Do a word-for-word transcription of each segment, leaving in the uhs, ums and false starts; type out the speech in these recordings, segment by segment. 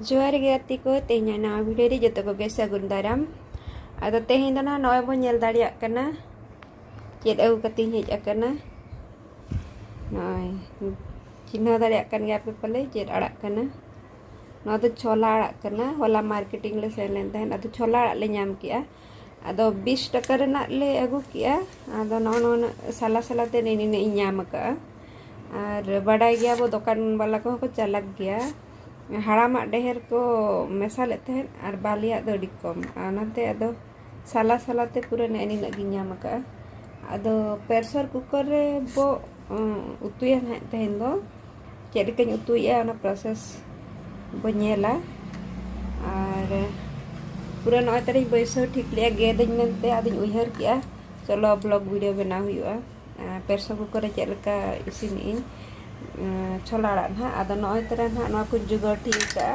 ᱡᱚᱦᱟᱨ ᱜᱮ ᱜᱟᱛᱮ ᱠᱚ, ᱛᱮᱦᱮᱧᱟᱜ ᱱᱟᱣᱟ ᱵᱷᱤᱰᱤᱭᱳ ᱨᱮ ᱡᱚᱛᱚ ᱠᱚᱜᱮ ᱥᱟᱹᱜᱩᱱ ᱫᱟᱨᱟᱢ᱾ ᱟᱫᱚ ᱛᱮᱦᱮᱧ ᱫᱚ ᱱᱟᱦᱟᱜ ᱱᱚᱜᱼᱚᱭ ᱵᱚᱱ ᱧᱮᱞ ᱫᱟᱲᱮᱭᱟᱜ ᱠᱟᱱᱟ ᱪᱮᱫ ᱟᱹᱜᱩ ᱠᱟᱛᱮᱧ ᱦᱮᱡ ᱟᱠᱟᱱᱟ᱾ ᱱᱚᱜᱼᱚᱭ ᱪᱤᱱᱦᱟᱹᱣ ᱫᱟᱲᱮᱭᱟᱜ ᱠᱟᱱ ᱜᱮᱭᱟ ᱯᱮ ᱯᱟᱞᱮ ᱪᱮᱫ ᱟᱲᱟᱜ ᱠᱟᱱᱟ᱾ ᱱᱚᱣᱟ ᱫᱚ ᱪᱷᱚᱞᱟ ᱟᱲᱟᱜ ᱠᱟᱱᱟ᱾ ᱦᱚᱞᱟ ᱢᱟᱨᱠᱮᱴᱤᱝ ᱞᱮ ᱥᱮᱱ ᱞᱮᱱ ᱛᱟᱦᱮᱸᱫ, ᱟᱫᱚ ᱪᱷᱚᱞᱟ ᱟᱲᱟᱜ ᱞᱮ ᱧᱟᱢ ᱠᱮᱜᱼᱟ᱾ ᱟᱫᱚ ᱵᱤᱥ ᱴᱟᱠᱟ ᱨᱮᱱᱟᱜ ᱞᱮ ᱟᱹᱜᱩ ᱠᱮᱜᱼᱟ᱾ ᱟᱫᱚ ᱱᱚᱜᱼᱚ ᱱᱚᱣᱟ ᱥᱟᱞᱟ ᱥᱟᱞᱟ ᱛᱮ ᱱᱤᱱᱟᱹᱜ ᱤᱧ ᱧᱟᱢ ᱟᱠᱟᱜᱼᱟ᱾ ᱟᱨ ᱵᱟᱰᱟᱭ ᱜᱮᱭᱟ ᱵᱚ, ᱫᱚᱠᱟᱱ ᱵᱟᱞᱟ ᱠᱚᱦᱚᱸ ᱠᱚ ᱪᱟᱞᱟᱠ ᱜᱮᱭᱟ᱾ ᱦᱟᱲᱟᱢᱟᱜ ᱰᱷᱮᱨ ᱠᱚ ᱢᱮᱥᱟ ᱞᱮᱫ ᱛᱟᱦᱮᱸᱫ ᱟᱨ ᱵᱟᱞᱮᱭᱟᱜ ᱫᱚ ᱟᱹᱰᱤ ᱠᱚᱢ, ᱟᱨ ᱚᱱᱟᱛᱮ ᱟᱫᱚ ᱥᱟᱞᱟ ᱥᱟᱞᱟ ᱛᱮ ᱯᱩᱨᱟᱹ ᱱᱮᱜᱼᱮ ᱱᱤᱱᱟᱹᱜ ᱜᱤᱧ ᱧᱟᱢ ᱟᱠᱟᱜᱼᱟ᱾ ᱟᱫᱚ ᱯᱨᱮᱥᱟᱨ ᱠᱩᱠᱟᱨ ᱨᱮ ᱵᱚ, ᱩᱸ, ᱩᱛᱩᱭᱟ ᱱᱟᱦᱟᱜ ᱛᱮᱦᱮᱧ ᱫᱚ᱾ ᱪᱮᱫ ᱞᱮᱠᱟᱧ ᱩᱛᱩᱭᱮᱫᱼᱟ, ᱚᱱᱟ ᱯᱨᱚᱥᱮᱥ ᱵᱚ ᱧᱮᱞᱟ᱾ ᱟᱨ ᱯᱩᱨᱟᱹ ᱱᱚᱜᱼᱚᱭ ᱛᱟᱨᱤᱧ ᱵᱟᱹᱭᱥᱟᱹᱣ ᱴᱷᱤᱠ ᱞᱮᱜᱼᱟ, ᱜᱮᱫᱟᱹᱧ ᱢᱮᱱᱛᱮ᱾ ᱟᱫᱚᱧ ᱩᱭᱦᱟᱹᱨ ᱠᱮᱜᱼᱟ, ᱪᱚᱞᱚ ᱵᱞᱚᱜ ᱵᱷᱤᱰᱤᱭᱳ ᱵᱮᱱᱟᱣ ᱦᱩᱭᱩᱜᱼᱟ᱾ ᱟᱨ ᱯᱨᱮᱥᱟᱨ ᱠᱩᱠᱟᱨ ᱨᱮ ᱪᱮᱫ ᱞᱮᱠᱟ ᱤᱥᱤᱱᱮᱜᱼᱟᱹᱧ, ᱟᱸ, ᱪᱷᱚᱞᱟ ᱟᱲᱟᱜ ᱱᱟᱦᱟᱜ᱾ ᱟᱫᱚ ᱱᱚᱜᱼᱚᱭ ᱛᱚᱨᱟ ᱱᱟᱦᱟᱜ ᱱᱚᱣᱟ ᱠᱚᱧ ᱡᱚᱜᱟᱲ ᱴᱷᱤᱠ ᱟᱠᱟᱜᱼᱟ᱾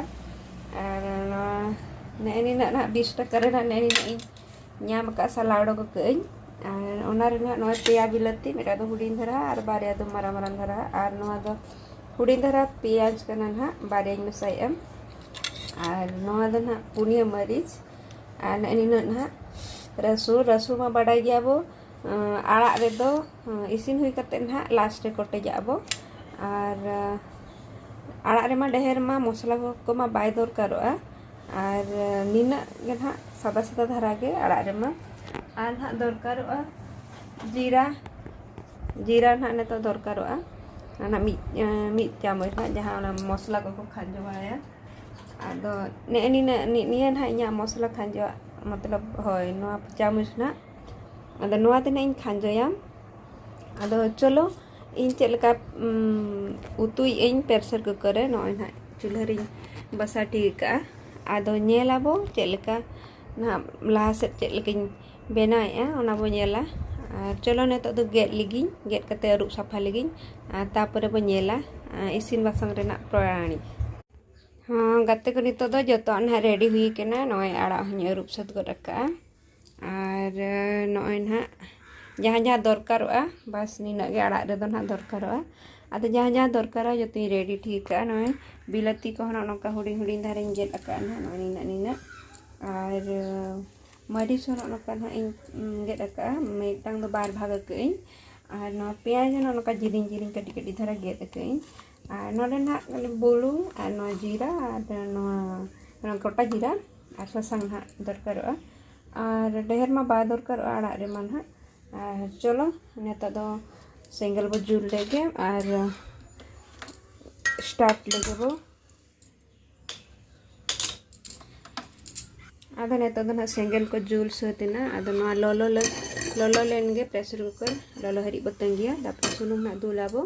ᱟᱨ ᱱᱚᱣᱟ ᱱᱮᱜᱼᱮ ᱱᱤᱱᱟᱹᱜ ᱱᱟᱦᱟᱜ ᱵᱤᱥ ᱴᱟᱠᱟ ᱨᱮ ᱱᱟᱦᱟᱜ ᱱᱮᱜᱼᱮ ᱱᱤᱱᱟᱹᱜ ᱤᱧ ᱧᱟᱢ ᱟᱠᱟᱫ, ᱥᱟᱞᱟ ᱚᱰᱚᱠ ᱟᱠᱟᱫ ᱟᱹᱧ᱾ ᱟᱨ ᱚᱱᱟ ᱨᱮ ᱱᱟᱦᱟᱜ ᱱᱚᱜᱼᱚᱭ ᱯᱮᱭᱟ ᱵᱤᱞᱟᱹᱛᱤ, ᱢᱤᱫᱴᱟᱝ ᱫᱚ ᱦᱩᱰᱤᱧ ᱫᱷᱟᱨᱟ ᱟᱨ ᱵᱟᱨᱭᱟ ᱫᱚ ᱢᱟᱨᱟᱝ ᱢᱟᱨᱟᱝ ᱫᱷᱟᱨᱟ᱾ ᱟᱨ ᱱᱚᱣᱟ ᱫᱚ ᱦᱩᱰᱤᱧ ᱫᱷᱟᱨᱟ ᱯᱮᱸᱭᱟᱡᱽ ᱠᱟᱱᱟ ᱱᱟᱦᱟᱜ, ᱵᱟᱨᱭᱟᱧ ᱢᱮᱥᱟᱭᱮᱫᱼᱟ᱾ ᱟᱨ ᱱᱚᱣᱟ ᱫᱚ ᱱᱟᱦᱟᱜ ᱯᱩᱱᱭᱟᱹ ᱢᱟᱹᱨᱤᱪ, ᱟᱨ ᱱᱮᱜᱼᱮ ᱱᱤᱱᱟᱹᱜ ᱱᱟᱦᱟᱜ ᱨᱟᱹᱥᱩᱱ᱾ ᱨᱟᱹᱥᱩᱱ ᱢᱟ ᱵᱟᱰᱟᱭ ᱜᱮᱭᱟ ᱵᱚ, ᱟᱸ, ᱟᱲᱟᱜ ᱨᱮᱫᱚ, ᱟᱸ, ᱤᱥᱤᱱ ᱦᱩᱭ ᱠᱟᱛᱮᱫ ᱱᱟᱦᱟᱜ ᱞᱟᱥᱴ ᱨᱮ ᱠᱚᱴᱮᱡᱟᱜ ᱟᱵᱚ᱾ ᱟᱨ, ᱟᱸ, ᱟᱲᱟᱜ ᱨᱮᱢᱟ ᱰᱷᱮᱨ ᱢᱟ ᱢᱚᱥᱞᱟ ᱠᱚᱢᱟ ᱵᱟᱭ ᱫᱚᱨᱠᱟᱨᱚᱜᱼᱟ᱾ ᱟᱨ, ᱟᱸ, ᱱᱤᱱᱟᱹᱜ ᱜᱮ ᱱᱟᱦᱟᱜ ᱥᱟᱫᱟ ᱥᱟᱫᱟ ᱫᱷᱟᱨᱟ ᱜᱮ ᱟᱲᱟᱜ ᱨᱮᱢᱟ᱾ ᱟᱨ ᱱᱟᱦᱟᱜ ᱫᱚᱨᱠᱟᱨᱚᱜᱼᱟ ᱡᱤᱨᱟ, ᱡᱤᱨᱟ ᱱᱟᱦᱟᱜ ᱱᱤᱛᱚᱜ ᱫᱚᱨᱠᱟᱨᱚᱜᱼᱟ᱾ ᱚᱱᱟ ᱢᱤᱫ, ᱟᱸ, ᱢᱤᱫ ᱪᱟᱢᱚᱪ ᱱᱟᱦᱟᱜ, ᱡᱟᱦᱟᱸ ᱚᱱᱟ ᱢᱚᱥᱞᱟ ᱠᱚᱠᱚ ᱠᱷᱟᱸᱡᱚ ᱵᱟᱲᱟᱭᱟ᱾ ᱟᱫᱚ ᱱᱮᱜᱼᱮ ᱱᱤᱱᱟᱹᱜ, ᱱᱤ-, ᱱᱤᱭᱟᱹ ᱱᱟᱦᱟᱜ ᱤᱧᱟᱹᱜ ᱢᱚᱥᱞᱟ ᱠᱷᱟᱸᱡᱚᱣᱟᱜ, ᱢᱚᱛᱞᱚᱵ, ᱦᱳᱭ, ᱱᱚᱣᱟ ᱪᱟᱢᱚᱪ ᱱᱟᱦᱟᱜ᱾ ᱟᱫᱚ ᱱᱚᱣᱟ ᱛᱮ ᱱᱟᱦᱟᱜ ᱤᱧ ᱠᱷᱟᱸᱡᱚᱭᱟ᱾ ᱟᱫᱚ ᱪᱚᱞᱚ, ᱤᱧ ᱪᱮᱫ ᱞᱮᱠᱟ, ᱩᱢ, ᱩᱛᱩᱭᱮᱫ ᱟᱹᱧ ᱯᱨᱮᱥᱟᱨ ᱠᱩᱠᱟᱨ ᱨᱮ, ᱱᱚᱜᱼᱚᱭ ᱱᱟᱦᱟᱜ ᱪᱩᱞᱦᱟᱹ ᱨᱤᱧ ᱵᱟᱥᱟ ᱴᱷᱤᱠ ᱟᱠᱟᱜᱼᱟ᱾ ᱟᱫᱚ ᱧᱮᱞ ᱟᱵᱚ ᱪᱮᱫ ᱞᱮᱠᱟ ᱱᱟᱦᱟᱜ ᱞᱟᱦᱟ ᱥᱮᱫ ᱪᱮᱫ ᱞᱮᱠᱟᱧ ᱵᱮᱱᱟᱣᱮᱫᱼᱟ, ᱚᱱᱟ ᱵᱚ ᱧᱮᱞᱟ᱾ ᱟᱨ ᱪᱚᱞᱚ, ᱱᱤᱛᱚᱜ ᱫᱚ ᱜᱮᱫ ᱞᱮᱜᱤᱧ, ᱜᱮᱫ ᱠᱟᱛᱮ ᱟᱹᱨᱩᱵ ᱥᱟᱯᱷᱟ ᱞᱮᱜᱤᱧ, ᱟᱨ ᱛᱟᱯᱚᱨᱮ ᱵᱚ ᱧᱮᱞᱟ, ᱟᱨ ᱤᱥᱤᱱ ᱵᱟᱥᱟᱝ ᱨᱮᱱᱟᱜ ᱯᱨᱚᱭᱟᱬᱤ᱾ ᱦᱚᱸ, ᱜᱟᱛᱮ ᱠᱚ, ᱱᱤᱛᱚᱜ ᱫᱚ ᱡᱚᱛᱚᱣᱟᱜ ᱱᱟᱦᱟᱜ ᱨᱮᱰᱤ ᱦᱩᱭ ᱠᱟᱱᱟ᱾ ᱱᱚᱜᱼᱚᱭ ᱟᱲᱟᱜ ᱦᱚᱸᱧ ᱟᱹᱨᱩᱵ ᱥᱟᱹᱛ ᱜᱚᱫ ᱟᱠᱟᱜᱼᱟ᱾ ᱟᱨ, ᱱᱚᱜᱼᱚᱭ ᱱᱟᱦᱟᱜ ᱡᱟᱦᱟᱸ ᱡᱟᱦᱟᱸ ᱫᱚᱨᱠᱟᱨᱚᱜᱼᱟ, ᱵᱟᱥ ᱱᱤᱱᱟᱹᱜ ᱜᱮ ᱟᱲᱟᱜ ᱨᱮᱫᱚ ᱱᱟᱦᱟᱜ ᱫᱚᱨᱠᱟᱨᱚᱜᱼᱟ᱾ ᱟᱫᱚ ᱡᱟᱦᱟᱸ ᱡᱟᱦᱟᱸ ᱫᱚᱨᱠᱟᱨᱟ ᱡᱚᱛᱚᱧ ᱨᱮᱰᱤ ᱴᱷᱤᱠ ᱠᱟᱜᱼᱟ᱾ ᱱᱚᱜᱼᱚᱭ ᱵᱤᱞᱟᱹᱛᱤ ᱠᱚᱦᱚᱸ ᱱᱚᱜᱼᱚ ᱱᱚᱝᱠᱟ ᱦᱩᱰᱤᱧ ᱦᱩᱰᱤᱧ ᱫᱷᱟᱨᱟᱧ ᱜᱮᱫ ᱟᱠᱟᱫᱼᱟ ᱱᱟᱦᱟᱜ, ᱱᱚᱜᱼᱚᱭ ᱱᱤᱱᱟᱹᱜ ᱱᱤᱱᱟᱹᱜ᱾ ᱟᱨ ᱢᱟᱹᱨᱤᱪ ᱦᱚᱸ ᱱᱚᱜᱼᱚ ᱱᱚᱝᱠᱟ ᱱᱟᱦᱟᱜ ᱤᱧ ᱜᱮᱫ ᱟᱠᱟᱫᱼᱟ, ᱢᱤᱫᱴᱟᱝ ᱫᱚ ᱵᱟᱨ ᱵᱷᱟᱜᱽ ᱟᱠᱟᱫ ᱟᱹᱧ᱾ ᱟᱨ ᱱᱚᱣᱟ ᱯᱮᱸᱭᱟᱡᱽ ᱦᱚᱸ ᱱᱚᱜᱼᱚ ᱱᱚᱝᱠᱟ ᱡᱤᱞᱤᱧ ᱡᱤᱞᱤᱧ ᱠᱟᱹᱴᱤᱡ ᱠᱟᱹᱴᱤᱡ ᱫᱷᱟᱨᱟ ᱜᱮᱫ ᱟᱠᱟᱫ ᱟᱹᱧ᱾ ᱟᱨ ᱱᱚᱰᱮ ᱱᱟᱦᱟᱜ ᱵᱩᱞᱩᱝ ᱟᱨ ᱱᱚᱣᱟ ᱡᱤᱨᱟ ᱟᱨ ᱱᱚᱣᱟ ᱱᱚᱣᱟ ᱜᱚᱴᱟ ᱡᱤᱨᱟ ᱟᱨ ᱥᱟᱥᱟᱝ ᱱᱟᱦᱟᱜ ᱫᱚᱨᱠᱟᱨᱚᱜᱼᱟ᱾ ᱟᱨ ᱰᱷᱮᱨ ᱢᱟ ᱵᱟᱭ ᱫᱚᱨᱠᱟᱨᱚᱜᱼᱟ ᱟᱲᱟᱜ ᱨᱮᱢᱟ ᱱᱟᱦᱟᱜ᱾ ᱟᱨ ᱪᱚᱞᱚ, ᱱᱤᱛᱚᱜ ᱫᱚ ᱥᱮᱸᱜᱮᱞ ᱵᱚ ᱡᱩᱞ ᱞᱮᱜᱮ ᱟᱨ ᱥᱴᱟᱨᱴ ᱞᱮᱜᱮ ᱵᱚ᱾ ᱟᱫᱚ ᱱᱤᱛᱚᱜ ᱫᱚ ᱱᱟᱦᱟᱜ ᱥᱮᱸᱜᱮᱞ ᱠᱚ ᱡᱩᱞ ᱥᱟᱹᱛ ᱮᱱᱟ᱾ ᱟᱫᱚ ᱱᱚᱣᱟ ᱞᱚᱞᱚ ᱞᱮ-, ᱞᱚᱞᱚ ᱞᱮᱱ ᱜᱮ, ᱯᱨᱮᱥᱟᱨ ᱠᱩᱠᱟᱨ ᱞᱚᱞᱚ ᱦᱟᱹᱨᱤᱡ ᱵᱚ ᱛᱟᱺᱜᱤᱭᱟ, ᱛᱟᱨᱯᱚᱨ ᱥᱩᱱᱩᱢ ᱱᱟᱦᱟᱜ ᱫᱩᱞ ᱟᱵᱚ᱾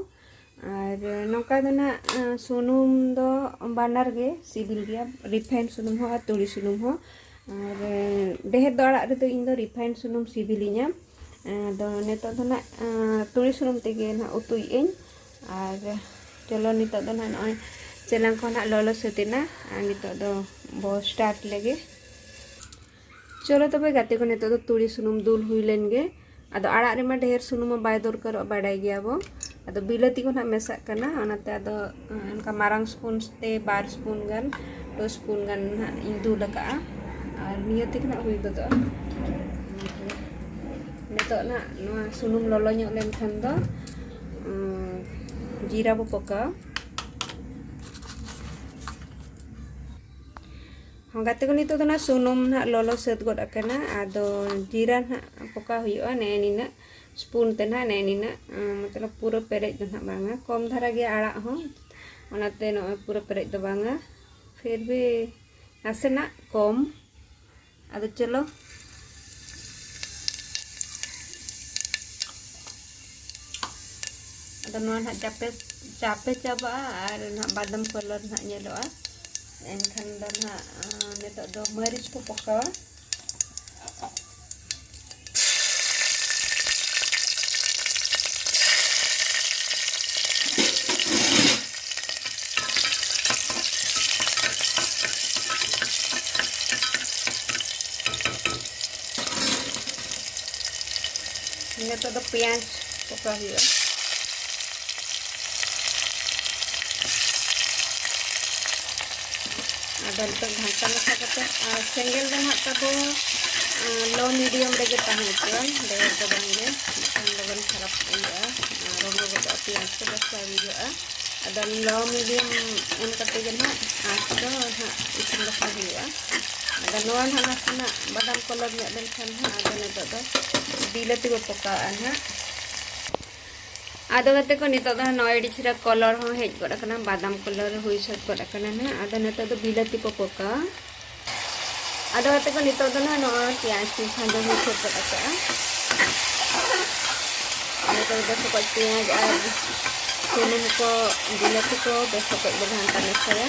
ᱟᱨ ᱱᱚᱝᱠᱟ ᱫᱚ ᱱᱟᱦᱟᱜ, ᱟᱸ, ᱥᱩᱱᱩᱢ ᱫᱚ ᱵᱟᱱᱟᱨ ᱜᱮ ᱥᱤᱵᱤᱞ ᱜᱮᱭᱟ, ᱨᱤᱯᱷᱟᱭᱤᱱᱰ ᱥᱩᱱᱩᱢ ᱦᱚᱸ ᱟᱨ ᱛᱩᱲᱤ ᱥᱩᱱᱩᱢ ᱦᱚᱸ᱾ ᱟᱨ ᱰᱷᱮᱨ ᱫᱚ ᱟᱲᱟᱜ ᱨᱮᱫᱚ ᱤᱧ ᱫᱚ ᱨᱤᱯᱷᱟᱭᱤᱱᱰ ᱥᱩᱱᱩᱢ ᱥᱤᱵᱤᱞᱤᱧᱟ᱾ ᱟᱫᱚ ᱱᱤᱛᱚᱜ ᱫᱚ ᱱᱟᱦᱟᱜ, ᱟᱸ, ᱛᱩᱲᱤ ᱥᱩᱱᱩᱢ ᱛᱮᱜᱮ ᱱᱟᱦᱟᱜ ᱩᱛᱩᱭᱮᱫ ᱟᱹᱧ᱾ ᱟᱨ ᱪᱚᱞᱚ, ᱱᱤᱛᱚᱜ ᱫᱚ ᱱᱟᱦᱟᱜ ᱱᱚᱜᱼᱚᱭ ᱪᱮᱞᱟᱝ ᱠᱚ ᱱᱟᱦᱟᱜ ᱞᱚᱞᱚ ᱥᱟᱹᱛ ᱮᱱᱟ᱾ ᱟᱨ ᱱᱤᱛᱚᱜ ᱫᱚ ᱵᱚ ᱥᱴᱟᱨᱴ ᱞᱮᱜᱮ᱾ ᱪᱚᱞᱚ ᱛᱚᱵᱮ ᱜᱟᱛᱮ ᱠᱚ, ᱱᱤᱛᱚᱜ ᱫᱚ ᱛᱩᱲᱤ ᱥᱩᱱᱩᱢ ᱫᱩᱞ ᱦᱩᱭ ᱞᱮᱱ ᱜᱮ᱾ ᱟᱫᱚ ᱟᱲᱟᱜ ᱨᱮᱢᱟ ᱰᱷᱮᱨ ᱥᱩᱱᱩᱢ ᱢᱟ ᱵᱟᱭ ᱫᱚᱨᱠᱟᱨᱚᱜᱼᱟ, ᱵᱟᱰᱟᱭ ᱜᱮᱭᱟ ᱵᱚ᱾ ᱟᱫᱚ ᱵᱤᱞᱟᱹᱛᱤ ᱠᱚ ᱱᱟᱦᱟᱜ ᱢᱮᱥᱟᱜ ᱠᱟᱱᱟ, ᱚᱱᱟᱛᱮ ᱟᱫᱚ, ᱟᱸ, ᱚᱱᱠᱟ ᱢᱟᱨᱟᱝ ᱥᱯᱩᱱ ᱛᱮ ᱵᱟᱨ ᱥᱯᱩᱱ ᱜᱟᱱ, ᱴᱩ ᱥᱯᱩᱱ ᱜᱟᱱ ᱱᱟᱦᱟᱜ ᱤᱧ ᱫᱩᱞ ᱟᱠᱟᱜᱼᱟ᱾ ᱟᱨ ᱱᱤᱭᱟᱹ ᱛᱮᱜᱮ ᱱᱟᱦᱟᱜ ᱦᱩᱭ ᱜᱚᱫᱚᱜᱼᱟ᱾ ᱱᱤᱛᱚᱜ ᱱᱟᱦᱟᱜ ᱱᱚᱣᱟ ᱥᱩᱱᱩᱢ ᱞᱚᱞᱚ ᱧᱚᱜ ᱞᱮᱱᱠᱷᱟᱱ ᱫᱚ, ᱩᱸ, ᱡᱤᱨᱟ ᱵᱚ ᱯᱚᱠᱟᱣᱟ᱾ ᱦᱚᱸ, ᱜᱟᱛᱮ ᱠᱚ, ᱱᱤᱛᱚᱜ ᱫᱚ ᱱᱟᱦᱟᱜ ᱥᱩᱱᱩᱢ ᱱᱟᱦᱟᱜ ᱞᱚᱞᱚ ᱥᱟᱹᱛ ᱜᱚᱫ ᱟᱠᱟᱱᱟ᱾ ᱟᱫᱚ ᱡᱤᱨᱟ ᱱᱟᱦᱟᱜ ᱯᱚᱠᱟᱣ ᱦᱩᱭᱩᱜᱼᱟ, ᱱᱮᱜᱼᱮ ᱱᱤᱱᱟᱹᱜ ᱥᱯᱩᱱ ᱛᱮ ᱱᱟᱦᱟᱜ, ᱱᱮᱜᱼᱮ ᱱᱤᱱᱟᱹᱜ, ᱟᱸ, ᱢᱚᱛᱞᱚᱵ ᱯᱩᱨᱟᱹ ᱯᱮᱨᱮᱡ ᱫᱚ ᱱᱟᱦᱟᱜ ᱵᱟᱝᱟ, ᱠᱚᱢ ᱫᱷᱟᱨᱟ ᱜᱮᱭᱟ ᱟᱲᱟᱜ ᱦᱚᱸ, ᱚᱱᱟᱛᱮ ᱱᱚᱜᱼᱚᱭ ᱯᱩᱨᱟᱹ ᱯᱮᱨᱮᱡ ᱫᱚ ᱵᱟᱝᱟ, ᱯᱷᱤᱨ ᱵᱷᱤ ᱱᱟᱥᱮᱱᱟᱜ ᱠᱚᱢ᱾ ᱟᱫᱚ ᱪᱚᱞᱚ, ᱟᱫᱚ ᱱᱚᱣᱟ ᱱᱟᱦᱟᱜ ᱪᱟᱯᱮ, ᱪᱟᱯᱮ ᱪᱟᱵᱟᱜᱼᱟ ᱟᱨ ᱱᱟᱦᱟᱜ ᱵᱟᱫᱟᱢ ᱠᱟᱞᱟᱨ ᱱᱟᱦᱟᱜ ᱧᱮᱞᱚᱜᱼᱟ᱾ ᱮᱱᱠᱷᱟᱱ ᱫᱚ ᱱᱟᱦᱟᱜ, ᱟᱸ, ᱱᱤᱛᱚᱜ ᱫᱚ ᱢᱟᱹᱨᱤᱪ ᱠᱚ ᱯᱚᱠᱟᱣᱟ᱾ ᱱᱤᱛᱚᱜ ᱫᱚ ᱯᱮᱸᱭᱟᱡᱽ ᱯᱚᱠᱟᱣ ᱦᱩᱭᱩᱜᱼᱟ᱾ ᱟᱫᱚ ᱱᱤᱛᱚᱜ ᱜᱷᱟᱱᱴᱟ ᱢᱮᱥᱟ ᱠᱟᱛᱮ, ᱟᱨ ᱥᱮᱸᱜᱮᱞ ᱫᱚ ᱱᱟᱦᱟᱜ ᱛᱟᱵᱚ, ᱟᱸ, low medium ᱨᱮᱜᱮ ᱛᱟᱦᱮᱸ ᱦᱚᱪᱚᱣᱟᱭ, ᱰᱷᱮᱨ ᱫᱚ ᱵᱟᱝᱜᱮ, ᱵᱟᱠᱷᱟᱱ ᱞᱚᱜᱚᱱ ᱠᱷᱟᱨᱟᱯ ᱦᱩᱭᱩᱜᱼᱟ, ᱟᱨ ᱨᱚᱸᱜᱚ ᱜᱚᱫᱚᱜᱼᱟ ᱯᱮᱸᱭᱟᱡᱽ ᱠᱚ, ᱵᱮᱥ ᱵᱟᱭ ᱵᱩᱡᱷᱟᱹᱜᱼᱟ᱾ ᱟᱫᱚ low medium ᱮᱢ ᱠᱟᱛᱮ ᱜᱮ ᱱᱟᱦᱟᱜ ᱟᱸᱪ ᱫᱚ ᱱᱟᱦᱟᱜ ᱤᱥᱤᱱ ᱵᱟᱥᱟᱝ ᱦᱩᱭᱩᱜᱼᱟ᱾ ᱟᱫᱚ ᱱᱚᱣᱟ ᱱᱟᱦᱟᱜ ᱱᱟᱥᱮᱱᱟᱜ ᱵᱟᱫᱟᱢ colour ᱧᱚᱜ ᱞᱮᱱᱠᱷᱟᱱ ᱱᱟᱦᱟᱜ, ᱟᱫᱚ ᱱᱤᱛᱚᱜ ᱫᱚ ᱵᱤᱞᱟᱹᱛᱤ ᱵᱚ ᱯᱚᱠᱟᱣᱟᱜᱼᱟ ᱱᱟᱦᱟᱜ᱾ ᱟᱫᱚ ᱜᱟᱛᱮ ᱠᱚ, ᱱᱤᱛᱚᱜ ᱫᱚ ᱱᱚᱜᱼᱚᱭ ᱟᱹᱰᱤ ᱪᱮᱦᱨᱟ colour ᱦᱚᱸ ᱦᱮᱡ ᱜᱚᱫ ᱟᱠᱟᱱᱟ, ᱵᱟᱫᱟᱢ colour ᱦᱩᱭ ᱥᱟᱹᱛ ᱜᱚᱫ ᱟᱠᱟᱱᱟ ᱱᱟᱦᱟᱜ᱾ ᱟᱫᱚ ᱱᱤᱛᱚᱜ ᱫᱚ ᱵᱤᱞᱟᱹᱛᱤ ᱠᱚ ᱯᱚᱠᱟᱣᱟ᱾ ᱟᱫᱚ ᱜᱟᱛᱮ ᱠᱚ, ᱱᱤᱛᱚᱜ ᱫᱚ ᱱᱟᱦᱟᱜ ᱱᱚᱜᱼᱚᱭ ᱯᱮᱸᱭᱟᱡᱽ ᱠᱚᱧ ᱠᱷᱟᱸᱡᱚ ᱦᱩᱭ ᱥᱟᱹᱛ ᱜᱚᱫ ᱟᱠᱟᱜᱼᱟ᱾ ᱱᱤᱛᱚᱜ ᱫᱚ ᱥᱚᱠᱚᱡ ᱯᱮᱸᱭᱟᱡᱽ ᱟᱨ ᱥᱩᱱᱩᱢ ᱠᱚ, ᱵᱤᱞᱟᱹᱛᱤ ᱠᱚ ᱵᱮᱥ ᱥᱚᱠᱚᱡ ᱵᱚ ᱜᱷᱟᱱᱴᱟ ᱢᱮᱥᱟᱭᱟ᱾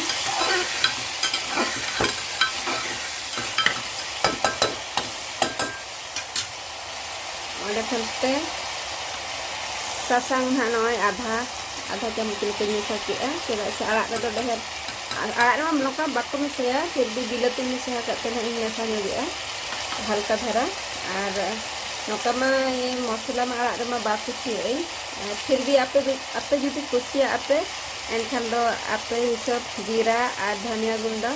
ᱚᱸᱰᱮ ᱠᱷᱚᱱ ᱛᱮ ᱥᱟᱥᱟᱝ ᱱᱟᱦᱟᱜ ᱱᱚᱜᱼᱚᱭ ᱟᱫᱷᱟ, ᱟᱫᱷᱟ ᱪᱟᱢᱚᱪ ᱞᱮᱠᱟᱧ ᱢᱮᱥᱟ ᱠᱮᱜᱼᱟ, ᱪᱮᱫᱟᱜ ᱥᱮ ᱟᱲᱟᱜ ᱨᱮᱫᱚ ᱰᱷᱮᱨ, ᱟᱨ ᱟᱲᱟᱜ ᱨᱮᱢᱟ ᱱᱚᱝᱠᱟ ᱵᱟᱠᱚ ᱢᱮᱥᱟᱭᱟ, ᱯᱷᱤᱨ ᱵᱤᱞᱟᱹᱛᱤᱧ ᱢᱮᱥᱟ ᱟᱠᱟᱫ ᱛᱮ ᱱᱟᱦᱟᱜ ᱤᱧ ᱢᱮᱥᱟ ᱧᱚᱜᱮᱜᱼᱟ ᱦᱟᱞᱠᱟ ᱫᱷᱟᱨᱟ᱾ ᱟᱨ ᱱᱚᱝᱠᱟ ᱢᱟ ᱤᱭᱟᱹ ᱢᱚᱥᱞᱟ ᱢᱟ ᱟᱲᱟᱜ ᱨᱮᱢᱟ ᱵᱟᱠᱚ ᱠᱩᱥᱤᱭᱟᱜᱼᱟᱹᱧ, ᱟᱨ ᱯᱷᱤᱨ ᱵᱷᱤ ᱟᱯᱮ, ᱟᱯᱮ ᱡᱩᱫᱤ ᱠᱩᱥᱤᱭᱟᱜ ᱟᱯᱮ, ᱮᱱᱠᱷᱟᱱ ᱫᱚ ᱟᱯᱮ ᱦᱤᱥᱟᱹᱵ ᱡᱤᱨᱟ ᱟᱨ ᱫᱷᱟᱱᱤᱭᱟ ᱜᱩᱸᱰᱟᱹ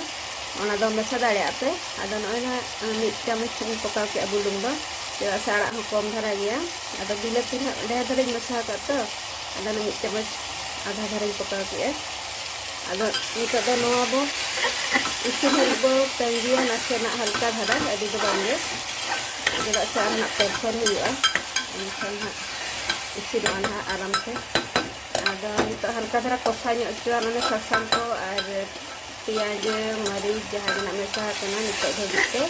ᱚᱱᱟ ᱫᱚ ᱢᱮᱥᱟ ᱫᱟᱲᱮᱭᱟᱜᱼᱟ ᱯᱮ᱾ ᱟᱫᱚ ᱱᱚᱜᱼᱚᱭ ᱱᱟᱦᱟᱜ ᱢᱤᱫ ᱪᱟᱢᱚᱪ ᱤᱧ ᱯᱚᱠᱟᱣ ᱠᱮᱜᱼᱟ ᱵᱩᱞᱩᱝ ᱫᱚ, ᱪᱮᱫᱟᱜ ᱥᱮ ᱟᱲᱟᱜ ᱦᱚᱸ ᱠᱚᱢ ᱫᱷᱟᱨᱟ ᱜᱮᱭᱟ᱾ ᱟᱫᱚ ᱵᱤᱞᱟᱹᱛᱤ ᱱᱟᱦᱟᱜ ᱰᱷᱮᱨ ᱫᱷᱟᱨᱟᱧ ᱢᱮᱥᱟ ᱟᱠᱟᱫ ᱛᱚ, ᱟᱫᱚ ᱚᱱᱟ ᱢᱤᱫ ᱪᱟᱢᱚᱪ ᱟᱫᱷᱟ ᱫᱷᱟᱨᱟᱧ ᱯᱚᱠᱟᱣ ᱠᱮᱜᱼᱟ᱾ ᱟᱫᱚ ᱱᱤᱛᱚᱜ ᱫᱚ ᱱᱚᱣᱟ ᱵᱚ ᱤᱥᱤᱱ ᱦᱟᱹᱵᱤᱡ ᱵᱚ ᱛᱟᱺᱜᱤᱭᱟ ᱱᱟᱥᱮᱱᱟᱜ ᱦᱟᱞᱠᱟ ᱫᱷᱟᱨᱟ, ᱟᱹᱰᱤ ᱫᱚ ᱵᱟᱝ ᱜᱮ, ᱪᱮᱫᱟᱜ ᱥᱮ ᱟᱨ ᱱᱟᱦᱟᱜ ᱯᱮᱨᱯᱷᱟᱨ ᱦᱩᱭᱩᱜᱼᱟ, ᱮᱱᱠᱷᱟᱱ ᱱᱟᱦᱟᱜ ᱤᱥᱤᱱᱚᱜᱼᱟ ᱱᱟᱦᱟᱜ ᱟᱨᱟᱢ ᱛᱮ᱾ ᱟᱫᱚ ᱱᱤᱛᱚᱜ ᱦᱟᱞᱠᱟ ᱫᱷᱟᱨᱟ ᱠᱚᱥᱟ ᱧᱚᱜ ᱦᱚᱪᱚᱣᱟᱜ, ᱢᱟᱱᱮ ᱥᱟᱥᱟᱝ ᱠᱚ ᱟᱨ ᱯᱮᱸᱭᱟᱡᱽ, ᱢᱟᱹᱨᱤᱪ ᱡᱟᱦᱟᱸ ᱜᱮ ᱱᱟᱜ ᱢᱮᱥᱟ ᱟᱠᱟᱱᱟ ᱱᱤᱛᱚᱜ ᱫᱷᱟᱹᱵᱤᱡ ᱛᱮ,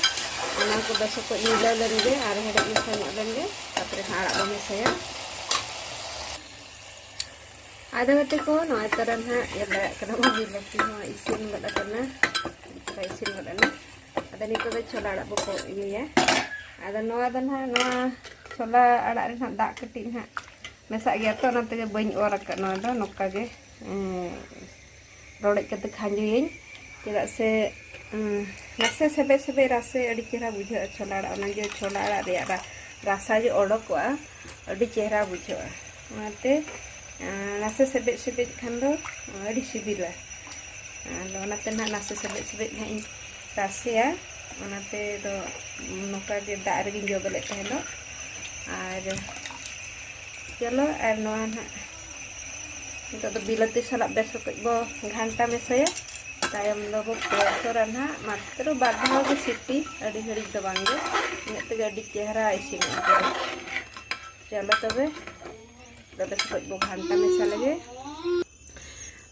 ᱚᱱᱟ ᱠᱚ ᱵᱮᱥ ᱚᱠᱚᱡ ᱢᱤᱞᱟᱹᱣ ᱞᱮᱱ ᱜᱮ ᱟᱨ ᱦᱮᱰᱮᱡ ᱢᱮᱥᱟ ᱧᱚᱜ ᱞᱮᱱ ᱜᱮ, ᱛᱟᱨᱯᱚᱨᱮ ᱦᱟᱸᱜ ᱟᱲᱟᱜ ᱵᱚ ᱢᱮᱥᱟᱭᱟ᱾ ᱟᱫᱚ ᱜᱟᱛᱮ ᱠᱚ, ᱱᱚᱜᱼᱚᱭ ᱛᱚᱨᱟ ᱱᱟᱦᱟᱜ ᱧᱮᱞ ᱫᱟᱲᱮᱭᱟᱜ ᱠᱟᱱᱟ ᱵᱚᱱ, ᱵᱤᱞᱟᱹᱛᱤ ᱦᱚᱸ ᱤᱥᱤᱱ ᱜᱚᱫ ᱟᱠᱟᱱᱟ, ᱛᱚᱨᱟ ᱤᱥᱤᱱ ᱜᱚᱫ ᱮᱱᱟ᱾ ᱟᱫᱚ ᱱᱤᱛᱚᱜ ᱫᱚ ᱪᱷᱚᱞᱟ ᱟᱲᱟᱜ ᱵᱚᱠᱚ ᱤᱭᱟᱹᱭᱟ᱾ ᱟᱫᱚ ᱱᱚᱣᱟ ᱫᱚ ᱱᱟᱦᱟᱜ, ᱱᱚᱣᱟ ᱪᱷᱚᱞᱟ ᱟᱲᱟᱜ ᱨᱮ ᱱᱟᱦᱟᱜ ᱫᱟᱜ ᱠᱟᱹᱴᱤᱡ ᱱᱟᱦᱟᱜ ᱢᱮᱥᱟᱜ ᱜᱮᱭᱟ ᱛᱚ, ᱚᱱᱟ ᱛᱮᱜᱮ ᱵᱟᱹᱧ ᱚᱨ ᱟᱠᱟᱫ᱾ ᱱᱚᱣᱟ ᱫᱚ ᱱᱚᱝᱠᱟ ᱜᱮ, ᱮᱸ, ᱨᱚᱰᱚᱡ ᱠᱟᱛᱮ ᱠᱷᱟᱸᱡᱚᱭᱟᱹᱧ, ᱪᱮᱫᱟᱜ ᱥᱮ, ᱩᱸ, ᱱᱟᱥᱮ ᱥᱮᱵᱮᱡ ᱥᱮᱵᱮᱡ ᱨᱟᱥᱮ ᱟᱹᱰᱤ ᱪᱮᱦᱨᱟ ᱵᱩᱡᱷᱟᱹᱜᱼᱟ ᱪᱷᱚᱞᱟ ᱟᱲᱟᱜ᱾ ᱚᱱᱟ ᱡᱮ ᱪᱷᱚᱞᱟ ᱟᱲᱟᱜ ᱨᱮᱭᱟᱜ ᱨᱟ-, ᱨᱟᱥᱟ ᱡᱮ ᱚᱰᱚᱠᱚᱜᱼᱟ, ᱟᱹᱰᱤ ᱪᱮᱦᱨᱟ ᱵᱩᱡᱷᱟᱹᱜᱼᱟ᱾ ᱚᱱᱟᱛᱮ, ᱟᱸ, ᱱᱟᱥᱮ ᱥᱮᱵᱮᱡ ᱥᱮᱵᱮᱡ ᱠᱷᱟᱱ ᱫᱚ ᱟᱹᱰᱤ ᱥᱤᱵᱤᱞᱟ᱾ ᱟᱫᱚ ᱚᱱᱟᱛᱮ ᱱᱟᱦᱟᱜ ᱱᱟᱥᱮ ᱥᱮᱵᱮᱡ ᱥᱮᱵᱮᱡ ᱱᱟᱦᱟᱜ ᱤᱧ ᱨᱟᱥᱮᱭᱟ᱾ ᱚᱱᱟᱛᱮ ᱫᱚ ᱱᱚᱝᱠᱟ ᱜᱮ ᱫᱟᱜ ᱨᱮᱜᱮᱧ ᱡᱚᱵᱮ ᱞᱮᱫ ᱛᱟᱦᱮᱸ ᱫᱚ᱾ ᱟᱨ ᱪᱚᱞᱚ, ᱟᱨ ᱱᱚᱣᱟ ᱱᱟᱦᱟᱜ ᱱᱤᱛᱚᱜ ᱫᱚ ᱵᱤᱞᱟᱹᱛᱤ ᱥᱟᱞᱟᱜ ᱵᱮᱥ ᱚᱠᱚᱡ ᱵᱚ ᱜᱷᱟᱱᱴᱟ ᱢᱮᱥᱟᱭᱟ᱾ ᱛᱟᱭᱚᱢ ᱫᱚᱵᱚ ᱯᱮᱥᱚᱨᱟ ᱱᱟᱦᱟᱜ, ᱢᱟᱛᱨᱚ ᱵᱟᱨ ᱫᱷᱟᱣ ᱜᱮ ᱥᱤᱴᱤ, ᱟᱹᱰᱤ ᱜᱷᱟᱹᱲᱤᱡ ᱫᱚ ᱵᱟᱝ ᱜᱮ, ᱤᱱᱟᱹᱜ ᱛᱮᱜᱮ ᱟᱹᱰᱤ ᱪᱮᱦᱨᱟ ᱤᱥᱤᱱᱚᱜ ᱜᱮᱭᱟ᱾ ᱪᱚᱞᱚ ᱛᱚᱵᱮ, ᱫᱚ ᱵᱮᱥ ᱚᱠᱚᱡ ᱵᱚ ᱜᱷᱟᱱᱴᱟ ᱢᱮᱥᱟ ᱞᱮᱜᱮ᱾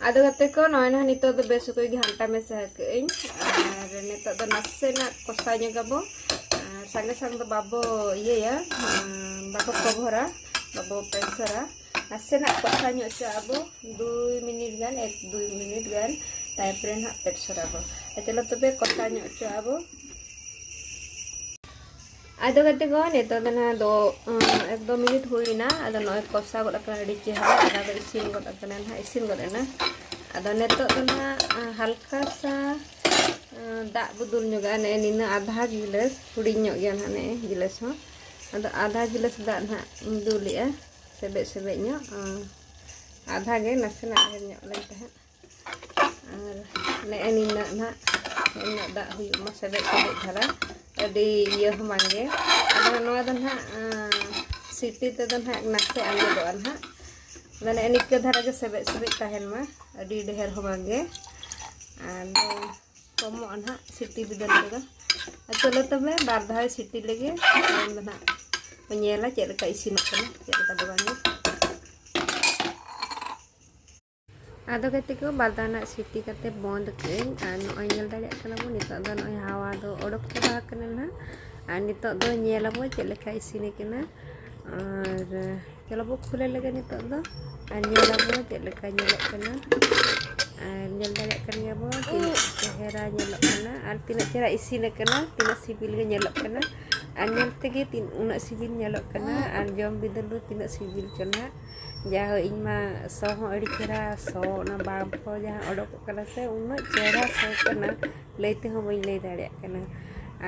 ᱟᱫᱚ ᱜᱟᱛᱮ ᱠᱚ, ᱱᱚᱜᱼᱚᱭ ᱱᱟᱦᱟᱜ ᱱᱤᱛᱚᱜ ᱫᱚ ᱵᱮᱥ ᱚᱠᱚᱡ ᱜᱮ ᱜᱷᱟᱱᱴᱟ ᱢᱮᱥᱟ ᱟᱠᱟᱫ ᱟᱹᱧ᱾ ᱟᱨ ᱱᱤᱛᱚᱜ ᱫᱚ ᱱᱟᱥᱮᱱᱟᱜ ᱠᱚᱥᱟᱣ ᱧᱚᱜ ᱟᱵᱚ, ᱟᱨ ᱥᱟᱸᱜᱮ ᱥᱟᱝ ᱫᱚ ᱵᱟᱵᱚ ᱤᱭᱟᱹᱭᱟ, ᱵᱟᱵᱚ ᱠᱚᱵᱷᱚᱨᱟ, ᱵᱟᱵᱚ ᱯᱮᱥᱚᱨᱟ᱾ ᱱᱟᱥᱮᱱᱟᱜ ᱠᱚᱥᱟᱣ ᱧᱚᱜ ᱦᱚᱪᱚᱣᱟᱜ ᱟᱵᱚ ᱫᱩᱭ ᱢᱤᱱᱤᱴ ᱜᱟᱱ, ᱮᱠ ᱫᱩᱭ ᱢᱤᱱᱤᱴ ᱜᱟᱱ, ᱛᱟᱨᱯᱚᱨᱮ ᱱᱟᱦᱟᱜ ᱯᱮᱥᱚᱨᱟᱵᱚ᱾ ᱟᱨ ᱪᱚᱞᱚ ᱛᱚᱵᱮ ᱠᱚᱥᱟᱣ ᱧᱚᱜ ᱦᱚᱪᱚᱣᱟᱜ ᱟᱵᱚ᱾ ᱟᱫᱚ ᱜᱟᱛᱮ ᱠᱚ, ᱱᱤᱛᱚᱜ ᱫᱚ ᱱᱟᱦᱟᱜ ᱫᱚ, ᱟᱸ, ᱮᱠ ᱫᱩ ᱢᱤᱱᱤᱴ ᱦᱩᱭᱱᱟ᱾ ᱟᱫᱚ ᱱᱚᱜᱼᱚᱭ ᱠᱚᱥᱟ ᱜᱚᱫ ᱟᱠᱟᱱᱟ ᱟᱹᱰᱤ ᱪᱮᱦᱨᱟ᱾ ᱟᱫᱟ ᱫᱚ ᱤᱥᱤᱱ ᱜᱚᱫ ᱟᱠᱟᱱᱟ ᱱᱟᱦᱟᱜ, ᱤᱥᱤᱱ ᱜᱚᱫ ᱮᱱᱟ᱾ ᱟᱫᱚ ᱱᱤᱛᱚᱜ ᱫᱚ ᱱᱟᱦᱟᱜ, ᱟᱸ, ᱦᱟᱞᱠᱟ ᱥᱟ, ᱟᱸ, ᱫᱟᱜ ᱵᱚ ᱫᱩᱞ ᱧᱚᱜᱟ᱾ ᱱᱮᱜᱼᱮ ᱱᱤᱱᱟᱹᱜ ᱟᱫᱷᱟ ᱜᱤᱞᱟᱹᱥ, ᱦᱩᱰᱤᱧ ᱧᱚᱜ ᱜᱮᱭᱟ ᱱᱟᱦᱟᱜ ᱱᱮᱜᱼᱮ ᱜᱤᱞᱟᱹᱥ ᱦᱚᱸ᱾ ᱟᱫᱚ ᱟᱫᱷᱟ ᱜᱤᱞᱟᱹᱥ ᱫᱟᱜ ᱱᱟᱦᱟᱜ ᱤᱧ ᱫᱩᱞᱮᱜᱼᱟ, ᱥᱮᱵᱮᱡ ᱥᱮᱵᱮᱡ ᱧᱚᱜ, ᱟᱸ, ᱟᱫᱷᱟ ᱜᱮ ᱱᱟᱥᱮᱱᱟᱜ ᱰᱷᱮᱨ ᱧᱚᱜ ᱞᱮᱱ ᱛᱟᱦᱮᱸᱫ᱾ ᱟᱨ ᱱᱮᱜᱼᱮ ᱱᱤᱱᱟᱹᱜ ᱱᱟᱦᱟᱜ, ᱱᱤᱱᱟᱹᱜ ᱫᱟᱜ ᱦᱩᱭᱩᱜ ᱢᱟ, ᱥᱮᱵᱮᱡ ᱥᱮᱵᱮᱡ ᱫᱷᱟᱨᱟ, ᱟᱹᱰᱤ ᱤᱭᱟᱹ ᱦᱚᱸ ᱵᱟᱝ ᱜᱮ᱾ ᱟᱫᱚ ᱱᱚᱣᱟ ᱫᱚ ᱱᱟᱦᱟᱜ, ᱟᱸ, ᱥᱤᱴᱤ ᱛᱮᱫᱚ ᱱᱟᱦᱟᱜ ᱱᱟᱥᱮ ᱟᱸᱡᱮᱫᱚᱜᱼᱟ ᱱᱟᱦᱟᱜ᱾ ᱟᱫᱚ ᱱᱮᱜᱼᱮ ᱱᱤᱝᱠᱟᱹ ᱫᱷᱟᱨᱟ ᱜᱮ ᱥᱮᱵᱮᱡ ᱥᱮᱵᱮᱡ ᱛᱟᱦᱮᱱ ᱢᱟ, ᱟᱹᱰᱤ ᱰᱷᱮᱨ ᱦᱚᱸ ᱵᱟᱝ ᱜᱮ᱾ ᱟᱫᱚ ᱠᱚᱢᱚᱜᱼᱟ ᱱᱟᱦᱟᱜ ᱥᱤᱴᱤ ᱵᱤᱫᱟᱹᱞ ᱛᱮᱫᱚ᱾ ᱟᱨ ᱪᱚᱞᱚ ᱛᱚᱵᱮ, ᱵᱟᱨ ᱫᱷᱟᱣ ᱥᱤᱴᱤ ᱞᱮᱜᱮ, ᱛᱟᱭᱚᱢ ᱫᱚ ᱱᱟᱦᱟᱜ ᱵᱚ ᱧᱮᱞᱟ ᱪᱮᱫ ᱞᱮᱠᱟ ᱤᱥᱤᱱᱚᱜ ᱠᱟᱱᱟ, ᱪᱮᱫ ᱞᱮᱠᱟ ᱫᱚ ᱵᱟᱝ ᱜᱮ᱾ ᱟᱫᱚ ᱜᱟᱛᱮ ᱠᱚ, ᱵᱟᱨ ᱫᱷᱟᱣ ᱱᱟᱜ ᱥᱤᱴᱤ ᱠᱟᱛᱮ ᱵᱚᱱᱫ ᱠᱟᱹᱜ ᱟᱹᱧ᱾ ᱟᱨ ᱱᱚᱜᱼᱚᱭ ᱧᱮᱞ ᱫᱟᱲᱮᱭᱟᱜ ᱠᱟᱱᱟ ᱵᱚᱱ, ᱱᱤᱛᱚᱜ ᱫᱚ ᱱᱚᱜᱼᱚᱭ ᱦᱟᱣᱟ ᱫᱚ ᱚᱰᱚᱠ ᱪᱟᱵᱟ ᱟᱠᱟᱱᱟ ᱱᱟᱦᱟᱜ᱾ ᱟᱨ ᱱᱤᱛᱚᱜ ᱫᱚ ᱧᱮᱞ ᱟᱵᱚ ᱪᱮᱫ ᱞᱮᱠᱟ ᱤᱥᱤᱱ ᱟᱠᱟᱱᱟ᱾ ᱟᱨ ᱪᱚᱞᱚ ᱵᱚ ᱠᱷᱩᱞᱟᱹ ᱞᱮᱜᱮ ᱱᱤᱛᱚᱜ ᱫᱚ, ᱟᱨ ᱧᱮᱞ ᱟᱵᱚ ᱪᱮᱫ ᱞᱮᱠᱟ ᱧᱮᱞᱚᱜ ᱠᱟᱱᱟ᱾ ᱟᱨ ᱧᱮᱞ ᱫᱟᱲᱮᱭᱟᱜ ᱠᱟᱱ ᱜᱮᱭᱟ ᱵᱚ ᱛᱤᱱᱟᱹᱜ ᱪᱮᱦᱨᱟ ᱧᱮᱞᱚᱜ ᱠᱟᱱᱟ ᱟᱨ ᱛᱤᱱᱟᱹᱜ ᱪᱮᱦᱨᱟ ᱤᱥᱤᱱ ᱟᱠᱟᱱᱟ, ᱛᱤᱱᱟᱹᱜ ᱥᱤᱵᱤᱞ ᱜᱮ ᱧᱮᱞᱚᱜ ᱠᱟᱱᱟ᱾ ᱟᱨ ᱧᱮᱞ ᱛᱮᱜᱮ ᱛᱤᱱ-, ᱩᱱᱟᱹᱜ ᱥᱤᱵᱤᱞ ᱧᱮᱞᱚᱜ ᱠᱟᱱᱟ, ᱟᱨ ᱡᱚᱢ ᱵᱤᱫᱟᱹᱞ ᱫᱚ ᱛᱤᱱᱟᱹᱜ ᱥᱤᱵᱤᱞ ᱪᱚ ᱱᱟᱦᱟᱜ᱾ ᱡᱟᱦᱳ, ᱤᱧ ᱢᱟ ᱥᱚ ᱦᱚᱸ ᱟᱹᱰᱤ ᱪᱮᱦᱨᱟ ᱥᱚ, ᱚᱱᱟ ᱵᱟᱢ ᱠᱚ ᱡᱟᱦᱟᱸ ᱚᱰᱚᱠᱚᱜ ᱠᱟᱱᱟ ᱥᱮ, ᱩᱱᱟᱹᱜ ᱪᱮᱦᱨᱟ ᱥᱚ ᱠᱟᱱᱟ, ᱞᱟᱹᱭ ᱛᱮᱦᱚᱸ ᱵᱟᱹᱧ ᱞᱟᱹᱭ ᱫᱟᱲᱮᱭᱟᱜ ᱠᱟᱱᱟ᱾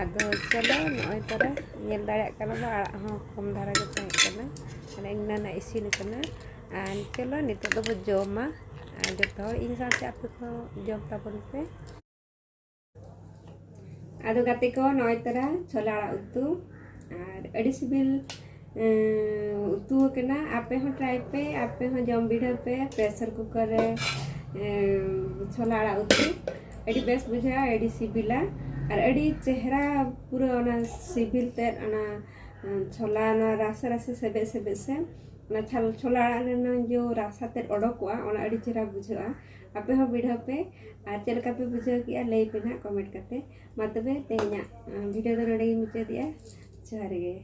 ᱟᱫᱚ ᱪᱚᱞᱚ, ᱱᱚᱜᱼᱚᱭ ᱛᱚᱨᱟ ᱧᱮᱞ ᱫᱟᱲᱮᱭᱟᱜ ᱠᱟᱱᱟ ᱵᱚ, ᱟᱲᱟᱜ ᱦᱚᱸ ᱠᱚᱢ ᱫᱷᱟᱨᱟ ᱜᱮ ᱛᱟᱦᱮᱸ ᱠᱟᱱᱟ, ᱢᱟᱱᱮ ᱤᱱᱟᱹᱱᱟᱜ ᱤᱥᱤᱱ ᱟᱠᱟᱱᱟ᱾ ᱟᱨ ᱪᱚᱞᱚ, ᱱᱤᱛᱚᱜ ᱫᱚᱵᱚ ᱡᱚᱢᱟ᱾ ᱟᱨ ᱡᱚᱛᱚ ᱦᱚᱲ ᱤᱧ ᱥᱟᱶᱛᱮ ᱟᱯᱮ ᱠᱚ ᱡᱚᱢ ᱛᱟᱵᱚᱱ ᱯᱮ᱾ ᱟᱫᱚ ᱜᱟᱛᱮ ᱠᱚ, ᱱᱚᱜᱼᱚᱭ ᱛᱚᱨᱟ ᱪᱷᱚᱞᱟ ᱟᱲᱟᱜ ᱩᱛᱩ ᱟᱨ ᱟᱹᱰᱤ ᱥᱤᱵᱤᱞ ᱩᱛᱩ ᱟᱠᱟᱱᱟ᱾ ᱟᱯᱮ ᱦᱚᱸ ᱴᱨᱟᱭ ᱯᱮ, ᱟᱯᱮ ᱦᱚᱸ ᱡᱚᱢ ᱵᱤᱰᱟᱹᱣ ᱯᱮ ᱯᱨᱮᱥᱟᱨ ᱠᱩᱠᱟᱨ ᱨᱮ᱾ ᱪᱷᱚᱞᱟ ᱟᱲᱟᱜ ᱩᱛᱩ ᱟᱹᱰᱤ ᱵᱮᱥ ᱵᱩᱡᱷᱟᱹᱜᱼᱟ, ᱟᱹᱰᱤ ᱥᱤᱵᱤᱞᱟ᱾ ᱟᱨ ᱟᱹᱰᱤ ᱪᱮᱦᱨᱟ ᱯᱩᱨᱟᱹ ᱚᱱᱟ ᱥᱤᱵᱤᱞ ᱛᱮᱫ, ᱚᱱᱟ ᱪᱷᱚᱞᱟ, ᱚᱱᱟ ᱨᱟᱥᱮ ᱨᱟᱥᱮ ᱥᱮᱵᱮᱡ ᱥᱮᱵᱮᱡ ᱥᱮ ᱚᱱᱟ ᱪᱷᱟᱞ- ᱪᱷᱚᱞᱟ ᱟᱲᱟᱜ ᱨᱮᱱᱟᱜ ᱡᱚ ᱨᱟᱥᱟ ᱛᱮᱫ ᱚᱰᱚᱠᱚᱜᱼᱟ, ᱚᱱᱟ ᱟᱹᱰᱤ ᱪᱮᱦᱨᱟ ᱵᱩᱡᱷᱟᱹᱜᱼᱟ᱾ ᱟᱯᱮ ᱦᱚᱸ ᱵᱤᱰᱟᱹᱣ ᱯᱮ ᱟᱨ ᱪᱮᱫ ᱞᱮᱠᱟ ᱯᱮ ᱵᱩᱡᱷᱟᱹᱣ ᱠᱮᱜᱼᱟ, ᱞᱟᱹᱭ ᱯᱮ ᱱᱟᱦᱟᱜ ᱠᱚᱢᱮᱱᱴ ᱠᱟᱛᱮ᱾ ᱢᱟ ᱛᱚᱵᱮ, ᱛᱮᱦᱮᱧᱟᱜ ᱵᱷᱤᱰᱤᱭᱳ ᱫᱚ ᱱᱚᱰᱮ ᱜᱮᱧ ᱢᱩᱪᱟᱹᱫᱮᱜᱼᱟ᱾ ᱡᱚᱦᱟᱨ ᱜᱮ᱾